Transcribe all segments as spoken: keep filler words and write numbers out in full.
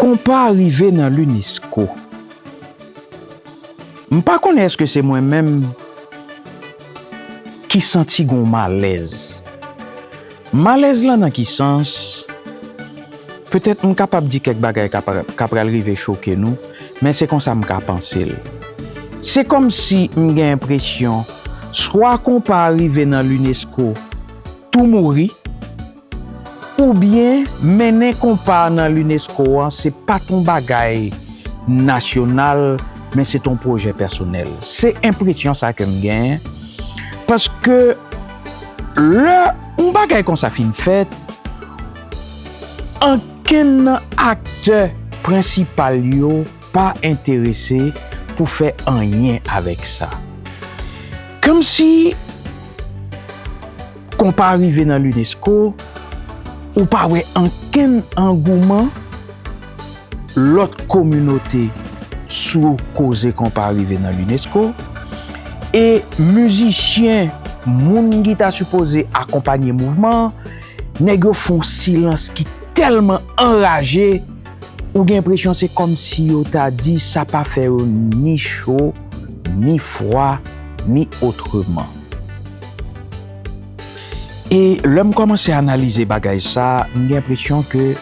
Konpa rive nan Lunesko. M pa konnen èske se mwen menm ki santi gon malèz. Malèz lan nan ki sans? Petèt m kapab di kèk bagay k ap, k ap pral rive choke nou, men se konsa m ka panse l. Se kòmsi m gen enpresyon, swa konpa a rive nan Lunesko tou mouri, oubyen mennen konpa a nan Lunesko a, se pa t yon bagay nasyonal, men se t yon pwojè pèsonèl. Se enpresyon sa ke m genyen, paske lè yon bagay konsa fin fèt, ankenn nan aktè prensipal yo pa enterese pou fè anyen avèk sa. Kòmsi konpa rive nan Lunesko, ou pa wè ankenn angouman lòt kominote sou koze konpa rive nan Lunesko, e mizisyen, moun ki ta sipoze akonpanye mouvman an, nèg yo fè yon silans ki tèlman anraje, ou gen enpresyon se kòmsi yo ta di sa pa fè yo ni cho, ni fwa, ni otreman. E lè m kòmanse analize bagay sa, m gen enpresyon ke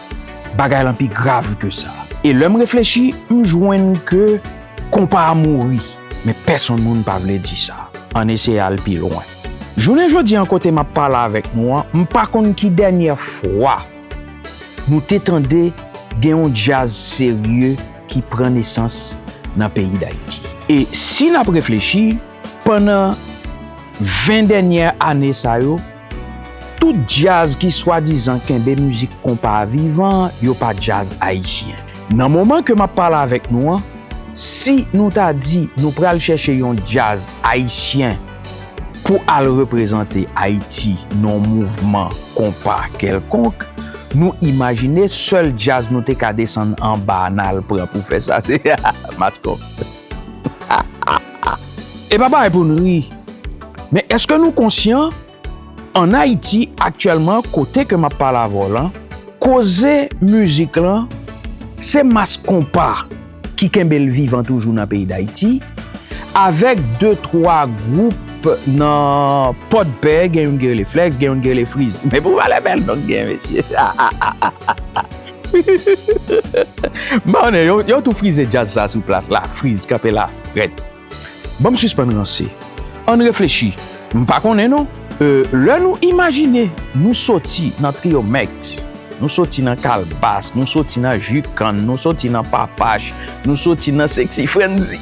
bagay lan pi grav ke sa. E lè m reflechi, m jwenn ke konpa a mouri, men pèsonn moun pa vle di sa. Ann eseye al pi lwen. Jounen jodi an, kote m ap pale avèk nou an, m pa konn ki dènyè fwa nou te tande gen yon djaz serye ki pran nesans nan peyi Dayiti. E si n ap reflechi, pandan ven dènyè ane sa yo, tout djaz ki swadizan kenbe mizik konpa a vivan, yo pa djaz ayisyen. Nan moman ke m ap pale avèk nou an, si nou ta di nou pral chèche yon djaz ayisyen pou al reprezante Ayiti nan yon mouvman konpa kèlkonk, nou imajine sèl djaz nou te ka desann anba a n al pran pou fè sa, se Maskonpa. E pa bagay pou n ri. Men èske nou konsyan, ann Ayiti, aktyèlman, kote ke m ap pale avè w lan, koze mizik lan, se Maskonpa ki kenbe l vivan toujou nan peyi Dayiti, avèk de, twa gwoup nan Pòdpè, gen youn ki rele Flex, gen youn ki rele Friz. Men pou valè bèl non k gen, mesye. M pa konnen, yo, yo tou frize djaz sa sou plas la, friz, kanpe la, rèd. Ban m sispann ranse. Ann reflechi. M pa konnen non. E, lè nou imajine, nou soti nan Triomèks, nou soti nan Kalbas, nou soti nan Jikann, nou soti nan Papach, nou soti nan Sexy Frenzy.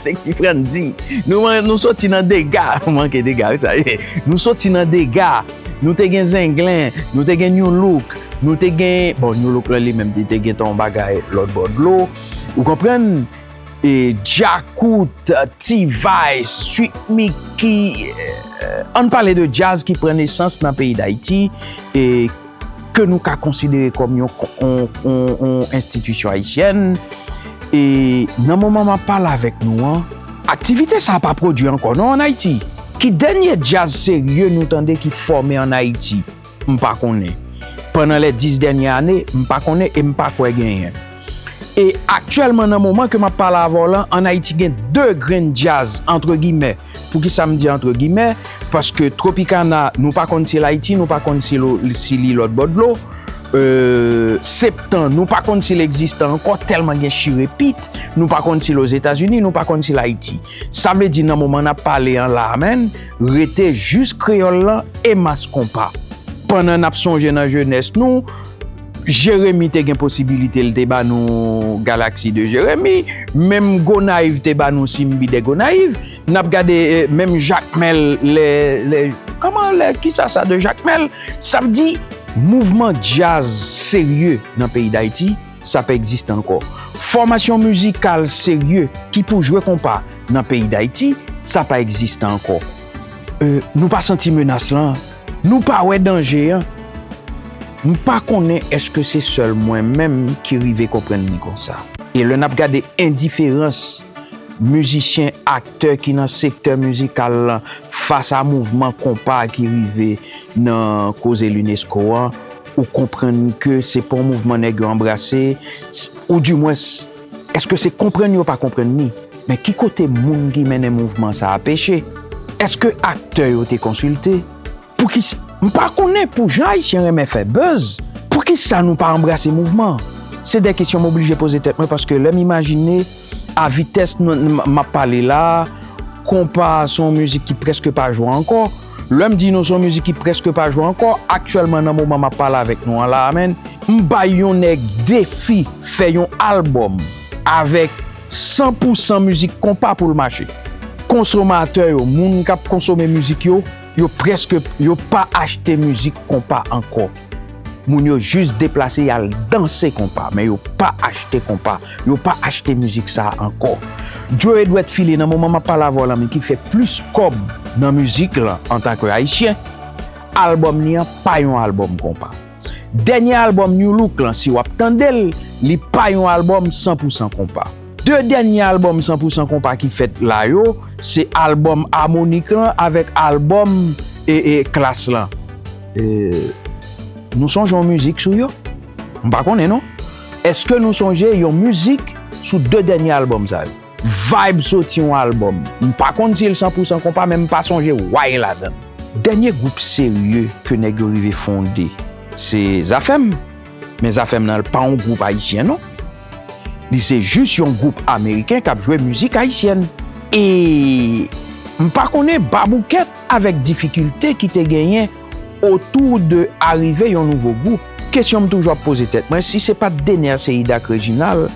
Sexy Frenzy. Nou, nou soti nan Dega. Manke Dega, wi, sa ye. Nou soti nan Dega. Nou te gen Zenglen, nou te gen Nu Look, nou te gen, bon, Nu Look lan li menm, li te gen tan yon bagay lòt bò dlo. Ou konprann? E, Djakout, T-Vice, Sweet Micky, e, ann pale de djaz ki pran nesans nan peyi Dayiti, e ke nou ka konsidere kòm yon, yon, yon, yon enstitisyon ayisyèn. E nan moman m ap pale avèk nou an, aktivite sa a pa pwodui ankò non ann Ayiti. Ki dènye djaz serye nou tande ki fòme ann Ayiti? M pa konnen. Pandan lè dis dènye ane, m pa konnen e m pa kwè genyen. E aktyèlman, nan moman ke m ap pale avè w lan, ann Ayiti gen de grenn djaz, antre gimè. Poukisa m di antre gimè? Paske Tropicana, nou pa konn si l Ayiti, nou pa konn si lo-, si li lòt bò dlo. E, Septan, nou pa konn si l egziste ankò, tèlman gen chirepit. Nou pa konn si l Ozetazini, nou pa konn si l Ayiti. Sa vle di, nan moman n ap pale an la a menm, rete jis kreyòl lan e Maskonpa. Pandan n ap sonje nan jenès nou, Jeremi te gen posibilite l te ba nou Galaxy de Jeremi, menm Gonayiv te ba nou Simbi de Gonayiv, n ap gade, e, menm Jakmèl, lè, lè, kòman, lè, kisa sa de Jakmèl? Sa vle di, mouvman djaz serye nan peyi Dayiti, sa pa egziste ankò. Fòmasyon mizikal serye ki pou jwe konpa nan peyi Dayiti, sa pa egziste ankò. E, nou pa santi menas lan, nou pa wè danje an. M pa konnen èske se sèl mwen menm ki rive konprann li konsa. E lè n ap gade endiferans mizisyen, aktè ki nan sektè mizikal lan fas a mouvman konpa ki rive nan koze Lunesko an, ou konprann ke se pa yon mouvman nèg yo anbrase, s- oudimwens, èske se konprann yo pa konprann li? Men ki kote moun ki mennen mouvman sa a peche? Èske aktè yo te konsilte? Poukisa, m pa konnen pou jan Ayisyen renmen fè buzz, poukisa nou pa anbrase mouvman an? Se de kesyon m oblije poze tèt mwen, paske lè m imajine a vitès nou- m m ap pale la a, konpa se yon mizik ki prèske pa jwe ankò. Lè m di nou se yon mizik ki prèske pa jwe ankò, aktyèlman nan moman m ap pale avèk nou an la a, menn, m bay yon nèg defi fè yon albòm avèk san pou san mizik konpa pou l mache. Konsomatè yo, moun k ap konsome mizik yo, yo prèske, yo pa achte mizik konpa ankò. Moun yo jis deplase y al danse konpa, men yo pa achte konpa, yo pa achte mizik sa a ankò. Joe Edward Philly, nan moman m ap pale avè w la, men ki fè plis kòb nan mizik lan antanke Ayisyen, albòm li an pa yon albòm konpa. Dènye albòm New Look lan, si w ap tande l, li pa yon albòm san pou san konpa. De dènye albòm san pou san konpa ki fèt la yo, se albòm Harmonik lan avèk albòm e, e, Klass lan. E, nou sonje yon mizik sou yo? M pa konnen non. Èske nou sonje yon mizik sou de dènye albòm sa yo? Vibe soti yon albòm. M pa konn si l san pou san konpa, men m pa sonje Way ladan l. Dènye gwoup serye ke nèg yo rive fonde, se Zafèm. Men Zafèm nan, l pa yon gwoup ayisyen non. Li se jis yon gwoup ameriken k ap jwe mizik ayisyèn. E m pa konnen baboukèt avèk difikilte ki te genyen otou de arive yon nouvo gwoup. Kesyon m toujou ap poze tèt mwen, si se pa t Dener Ceïd ak Reginald,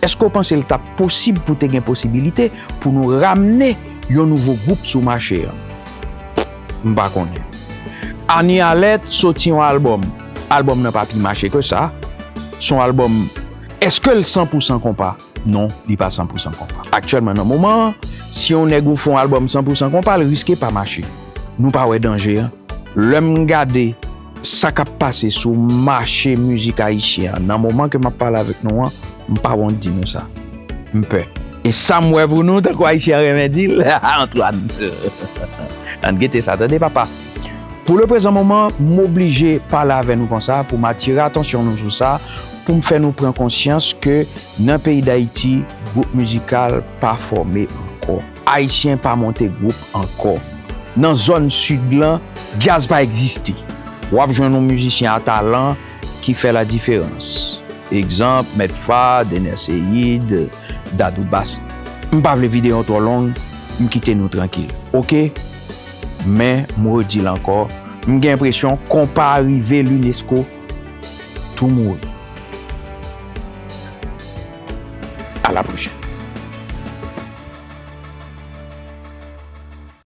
èske w panse l t ap posib pou te gen posibilite pou nou ramne yon nouvo gwoup sou mache an? M pa konnen. Annie Alerte soti yon albòm. Albòm nan pa pi mache ke sa. Se yon albòm, èske l san pou san konpa? Non, li pa san pou san konpa. Aktyèlman, nan moman an, si yon nèg ou fè yon albòm san pou san konpa, l riske pa mache. Nou pa wè danje an? Lè m gade sa k ap pase sou mache mizik ayisyen an, nan moman ke m ap pale avèk nou an, m pa wont di nou sa. M pè. E sa m wè pou nou, tankou Ayisyen an renmen di l, Antoine. Ann gete sa, tande, papa. Pou le prezan moman, m oblije pale avè nou konsa, pou m atire atansyon nou sou sa, pou m fè nou pran konsyans ke nan peyi Dayiti, gwoup mizikal pa fòme ankò. Ayisyen pa monte gwoup ankò. Nan zòn sid lan, djaz pa egziste. W ap jwenn yon mizisyen a talan ki fè ladiferans. Egzanp, Mèt Fa, Dener Ceïd, Dadou Bass. M pa vle videyo an twò long, m kite nou trankil. Oke? Men, m redi l ankò, m gen enpresyon konpa rive Lunesko tou mouri. À la prochaine.